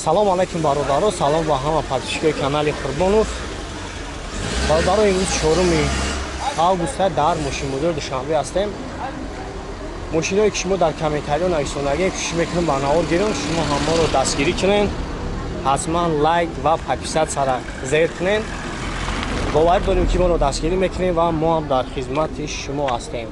Салом алайкум, бародаро, салом ба ҳама подписчикои канали Қурбонов. Бародаро, имрӯз 4 августа дар мошинбозори Душанбе ҳастем. Мошиное ки шумо дар комментариё нависондагӣ, кӯшиш мекунем ба навор гирем, шумо ҳамаро дастгирӣ кунен, ҳатман лайк ва подписатсияра зер кунен. Боварӣ дорем, ки моро дастгирӣ мекунем ва мо ҳам дар хизмати шумо ҳастем.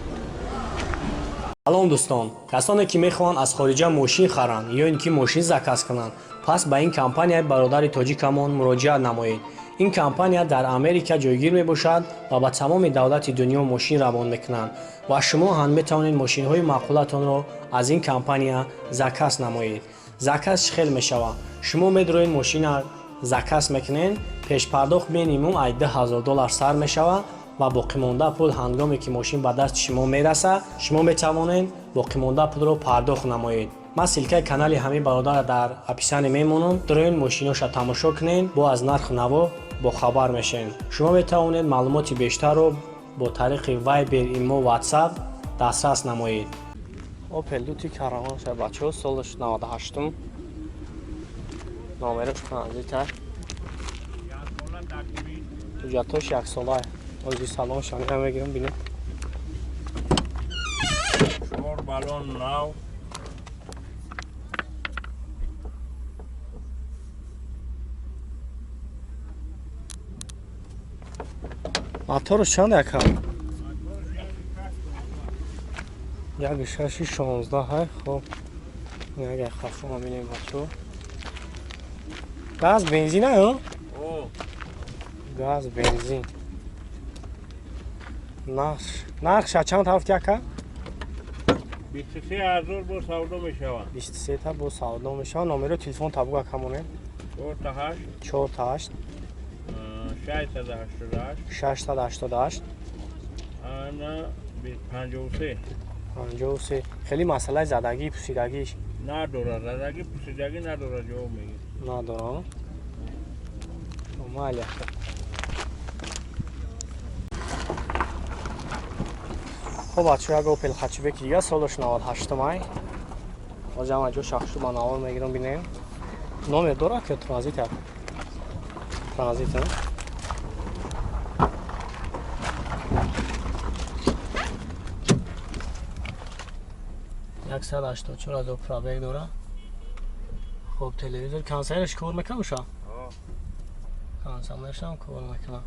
Салом, дӯстон! Касоне ки мехоҳанд аз хориҷа мошин харанд ё ин ки мошин заказ кунанд, пас ба ин компанияи бародари тоҷикамон муроҷиат намоед. Ин компания дар Америка ҷойгир мебошад ва ба тамоми давлати дунё мошин равон мекунанд ва шумо ҳам метавонед мошинҳои маъқулатонро аз ин компания заказ намоед. Заказ чӣ хел мешавад? Шумо медроед, мошина заказ мекунед, пешпардохт минимум ай 2000 доллар сар мешавад ва боқимонда пул ҳангоме ки мошин ба дасти шумо мерасад, шумо метавонед боқимонда пулро пардохт намоед. Ман ссылкаи канали ҳамин бародарро дар описание мемонам. Дроен, мошиноша тамошо кунед, бо аз нарху наво бохабар мешавед. Шумо метавонед маълумоти бештарро бо тариқи Вайбер, Имо, Ватсап дастрас намоед. Опел Дути Караван ша, бачаҳо, солаш 98, номераш транзита, ҳуҷҷатош яксола. Ози салон шанира мегирам, бинем. Чор баллон нав. Моторш чанд, яка? Як шаши 16 ҳай. Хоб, як хафо бинем, бачаҳо. Газ, бензин аю? Газ, бензин. Нархша чанд ҳафт, яка? 23 ҳазор, бо савдо мешавад. 23 та, бо савдо мешавад. Номеро телефон табуга камонем. Чорта ҳашт. Чорта ҳашт. 688. 688. Ана 53. 53. Хеле масъалаи задагӣ, пусидагиш? Надорад, задагӣ, пусидагӣ надорад, ҷавоб мегир. Надорам, майли. Хоб, бачаҳо, як Опел хэтчбеки дига, солаш 98 май. Ҳозир ҳама ҷо шахшу ба навор мегирам, бинем. Номер дорад ки транзит? Транзит. 184 000 пробег дорад. Хоб, телевизор, кондиционерш кор мекунад уша? Кондиционершам кор мекунад.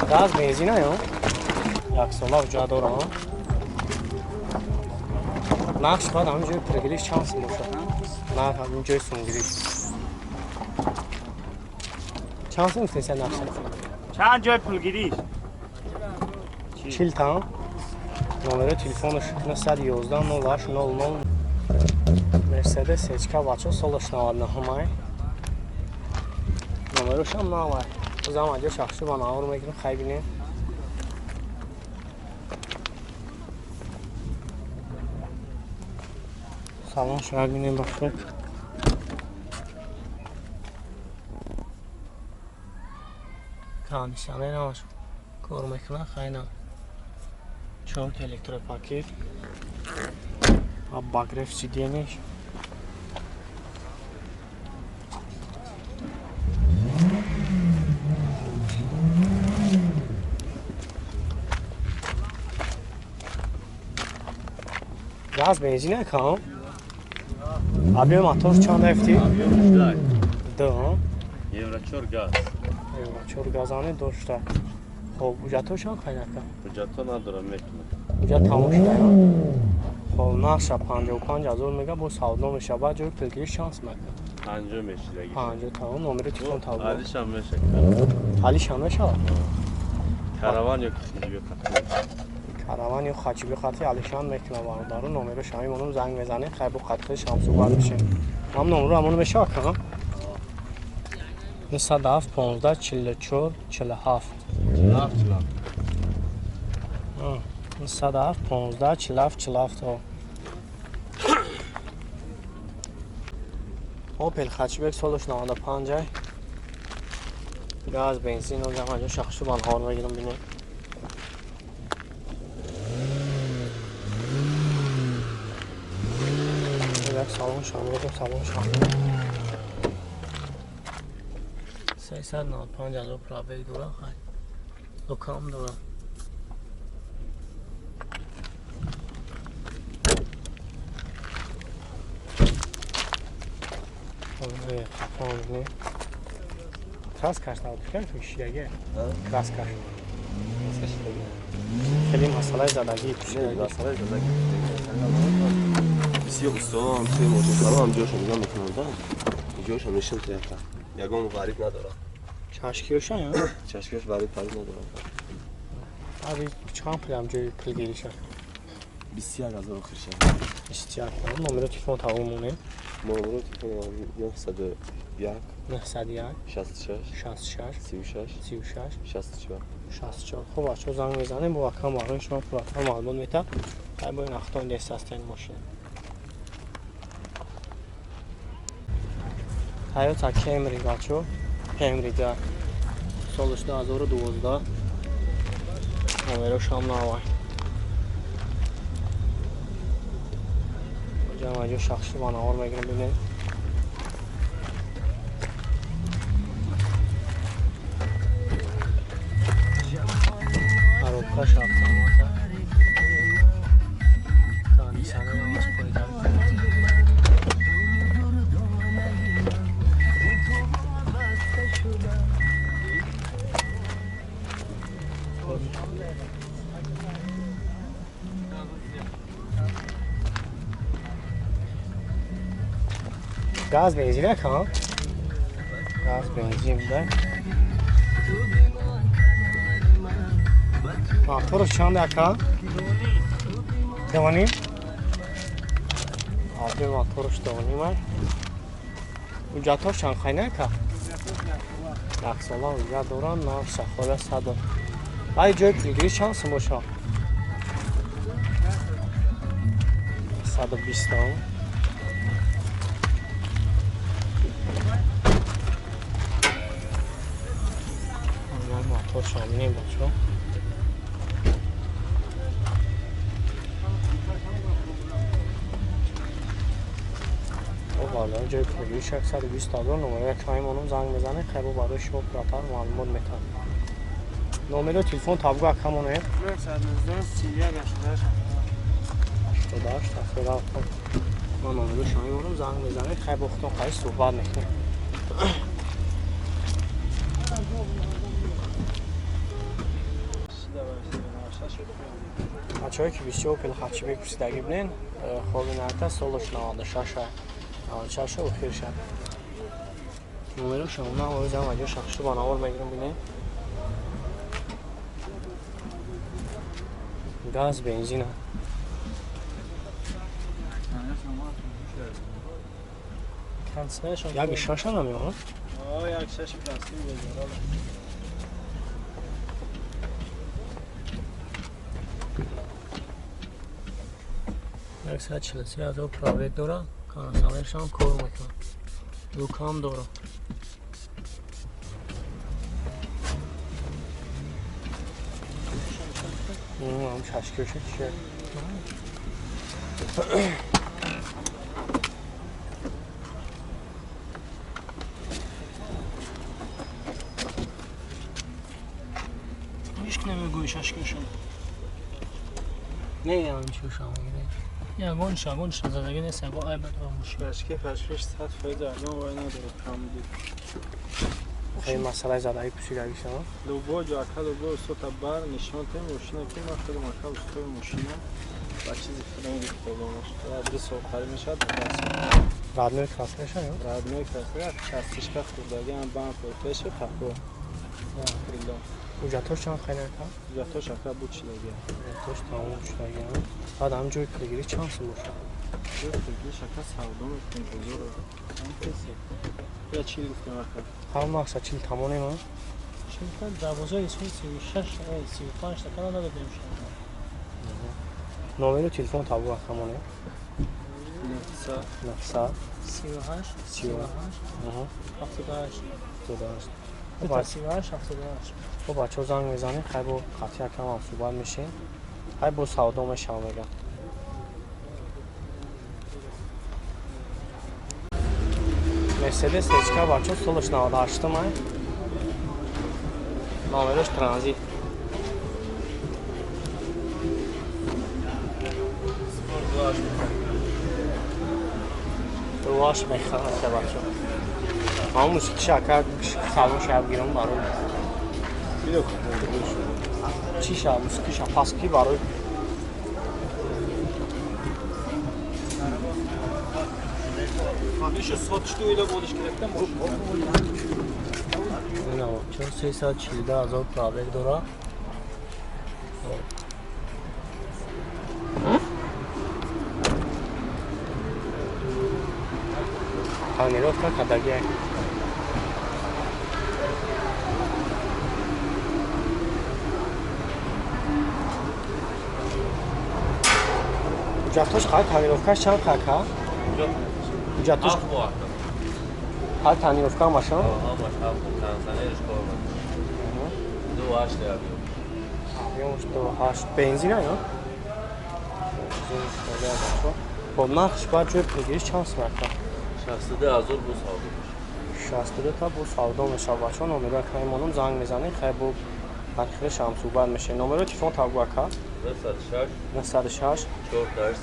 Газ, бензин ё яксола ҳуҷҷат дорам. Нархш бояд ҳамин ҷои пургириш чанд сум бошад? Нарх ҳамин ҷои сумгириш чанд сум гуфтеса нархш? Чанд ҷои пулгириш? 40 та. Номерои телефонаш 911 08 00. Мерседес СК, бачо, солаш 99 ай, номерошам навай. Зам аҷо шахсу ба навор мегирем, хай бинем. Салон шояд бинем, бачо. Кондиционер ҳамаш кор мекунад, хайна. Чорта электропакет, обогрев сиденьиш. Газ, бензин кам. Объем мотор чанд рафти? Д. Евро 4 газ. Евро 4 газане дошта. Хоб, ҳуҷҷатҳошам хайнака? Ҳуҷҷатҳо надорам, мекунам. Ҳуҷҷат тамом шуда. Хоб, нархша 55 ҳазор мега, бо савдо мешавад. Ҷои пулгириш чанд сум ака? 50 мешидаги. 50, тамом. Номери телефон табо. Алишам меша. Алишам мешавад? Караван ё хачби қати. Караван ё хачби қати алишам мекунам, бародару. Номеро шами монум, занг мезанем, хай, бо қатхи шам суҳбат мешем. Ҳам номеро ҳамон мешавад ка? 907 15 44 47. 47 47. 907 15 47 47. Опел хэтчбек солаш 95 ай. Газ, бензин, он ҷамъ ҷо шахсу банҳор мегирам бинем. Як салон шамродам, салон шамрод. 395 ҳазор пробег дора, хай. Лукам дора. Краскаш набуд, пӯшидаги. Краскаш. Хеле масъалаи задагӣ пӯшидаги. Масъалаи задагӣ. Бисёр устодам, бисёр мошинсарам ҷошон нигоҳ мекунанд, да? Ҷошон нишон таяка. Ягон ғариб надорад. Чашкиёша, я? Чашкиёш ғариб париб надорад. Аби чанд пулам ҷои пулгириша? 21 ҳазор охирша. 21. Номеро телефон тамом монем. Номеро телефон 901 901 66 66 36 36 64 64. Хуб, бачаҳо занг мезанем, бо акам барои шумо пулатар маълумот метад. Хай бо ин ахтон дест ҳастен мошин. Toyota Camry бачаҳо, Camry да солаш 2012, номерош ҳам навай. Ҷамъ ҷо шахси банавор мегирам бинем. Коробкаш автомата. Кондиционер ҳамаш пойда. Газ бензин ака? Газ бензин да. Моторш чанд ака? Девоним? Аби моторш девоним ай. Ҳуҷҷатҳош чанд хайна ака? Яксола ҳуҷҷат доранд, нарх шахола 100. Ай ҷои пулгирӣ чанд сум боша? 120 тон. Мотор шаминем бачаҳо. Барои ҷои пулгирӣ 120 ҳазор номеро кайм онум занг мезанед, хайбо барои шумо пурратар маълумот метад. Номеро телефон табгу акамоне? 919 31 88 88 77. Ман номеро шамин онум занг мезанед, хайбо худтон қайс суҳбат мекунем. Бачаҳое ки бисёр Опел хатчбек пурсидагӣ бинен, хоби нарта солаш 96 96 охир шад. Номеро шамона овезам аҷо шахсу банавор мегирам бинен. Газ, бензин. Як шаша намеояд? Як шаш пластик бозорала. Як саат 43 ҳазор пробег дорад, кондиционершам кор мекунад. Люкам дорад. Ам шашкиёша чия? Ҳеҷ ки намегӯи шашкиёша. Не, ам чиёша мегирем. Ягон ягон задагӣ нест, ягон айб надорад мошин. Пашки пашкиш 100% ягон вай надорад камбуди. Хеле масъалаи задагӣ пӯшидагӣ шава. Любой ҷо ака любой устота бар нишон тем мошина ки ман худам ака устои мошина ба чизи худам гирифтагонаш. Ду сол қариб мешавад, ду сол. Родной краска мешавад, ё? Родной краска, частичка хурдагӣ ҳам бампер пеши қафо. Крило. Ҳуҷҷатҳош чанд хайна ака? Ҳуҷҷатҳош ака буд шудагӣ. Ҳуҷҷатҳош тамом шудагӣ. Баъд ҳам ҷои пулгирӣ чанд сум бошад? Ҷои пулгириш ака савдо мекунем бозорро. Ҳам касе. Я чил гуфтем ака. Ҳам мақсад чил тамонем, а? Чил дар бозори исми 36, 35 така надодем шумо. Номеру телефон табу акамоне? 900 900 38 38 78 78. 38 78. Бо бачаҳо занг мезанем, хай бо қатъи якам ҳам суҳбат мешем. Хай бо савдо мешавам мегам. Мерседес СЧК бачаҳо солаш 98 май. Номерош транзит. Дуаш мехарам бачаҳо. Ҳамон мусиқиша ака салон шаб гирам барои. Чиша мусиқиша паски барои. Ишо сотишти o'ylab olish kerakda mashina. Ина бачаҳо 342 ҳазор пробег дора. Тонировка кардагиак. Ҳуҷҷатҳош қай тонировкаш чанд қака? Ҳуҷҷатҳош ҳар тонировка ҳамашон? Ҳамаш ҳафт кондиционерш кор мекунад. 2.8 объем. Объемш 2.8. Бензин ё? Бензин хеле бачо. Бо нархш баъд ҷои пулгириш чанд сум ака? 62 ҳазор бо савдо мешавад. 62 та бо савдо мешавад бачо. Номеро акаи монум занг мезанем, хай бо ҳархелаш ҳам суҳбат мешавем. Номеро телефон табгу ака? 906 906 48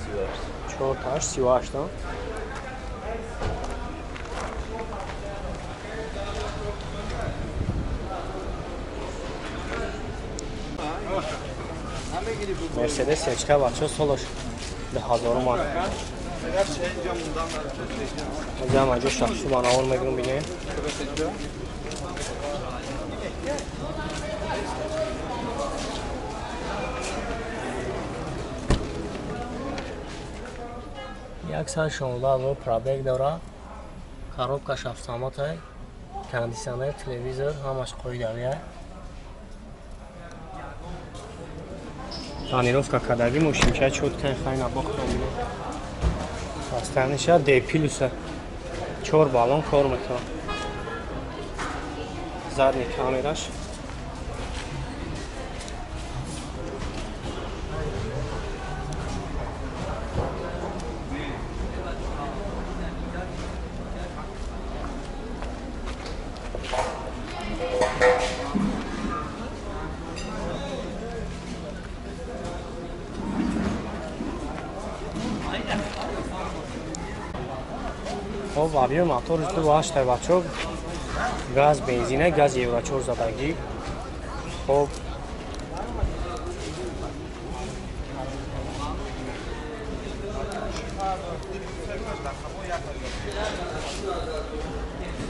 38. 48 38. Мерседес СЧК бачо солаш 2000 ман. Ҷам аҷо шахсу ба навор мегирам бинем. 116 000 пробег дора. Коробкаш автоматай, кондиционер, телевизор, ҳамаш қоидавия. Тонировка кардагӣ мошинча чёткай хайна бохтон бинем. Состояниеша Д плюса. 4 баллон кор мекунад. Задний камераш. Хоб, объем мотор 2.8 бачо. Газ бензина, газ евро 4 задагӣ. Хоб.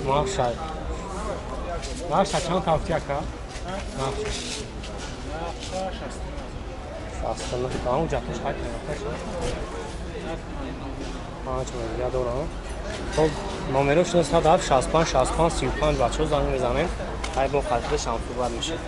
Нархша. Нархша чанд тафти ака? Нархша. 69. Ҳуҷҷаташ хай кардаш. 5 миллиард дорам. Хоб, номерош 907 65 65 35 бачаҳо занг мезанем. Хай бо қатъиш ҳам суҳбат мешавем.